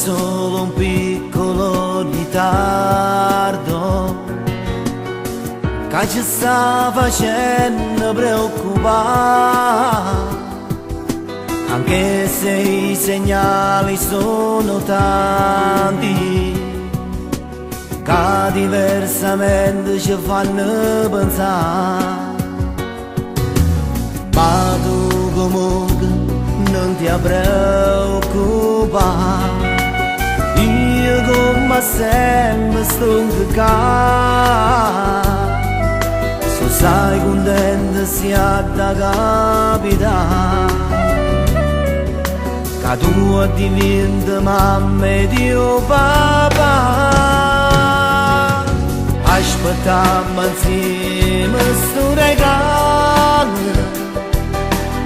solo un piccolo ritardo che ci sta facendo preoccupare, anche se i segnali sono tanti che diversamente ci fanno pensare. Ma tu comunque non ti preoccupare, io come sempre sto qua. Se sei contento sia da capitare che tu diventi mamma ed io papà. Aspettiamo insieme sto regalo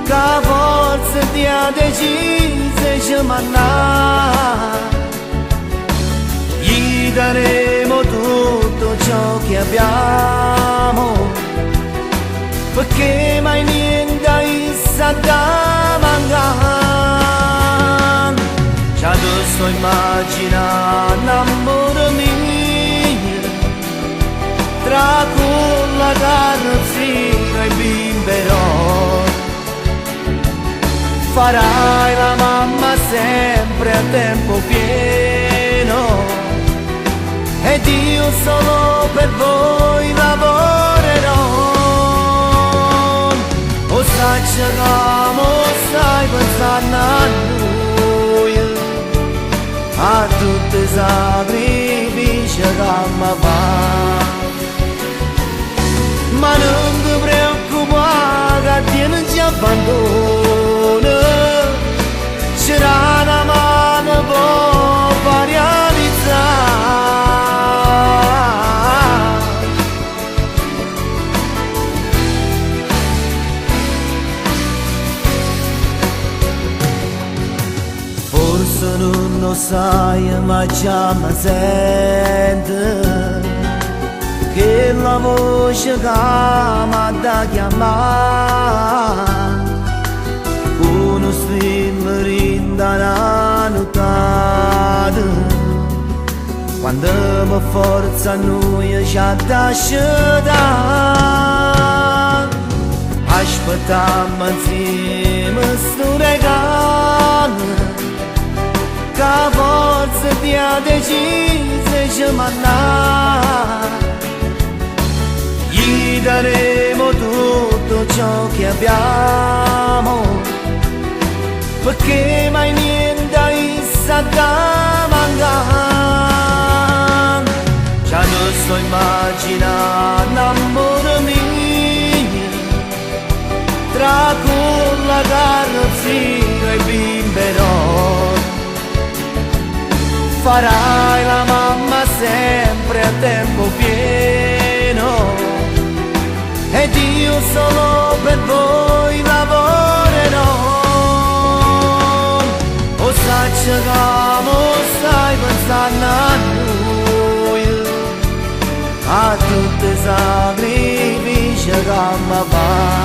che forse ti ha deciso di ci mandare. Gli daremo tutto ciò che abbiamo, perché mai niente sa da mancare. Già te sto immaginando, amore mio, tra culla, carrozzina e bimberò. Farai la mamma sempre a tempo pieno ed io solo per voi lavorerò. O saccio come stai pensando a noi, a tutti i sacrifici che mi fa. Ma non ti preoccupare che ti non ci abbandona, c'era una mano può far realizzare. Forse non lo sai ma già mi sento che la voce che mi da chiamare, uno strillo rinda la nottata, quando mi forza noi ci lascia. Aspettiamo insieme sto regalo che forse ti ha deciso di ci mandare. Gli daremo tutto ciò che abbiamo, perché mai niente sa da mancare. Già te sto immaginando, amore mio, tra culla, carrozzina e bimberò. Farai la mamma sempre a tempo pieno ed io solo per voi lavorerò. O saccio come stai pensando a noi, a tutti i sacrifici che mi fa.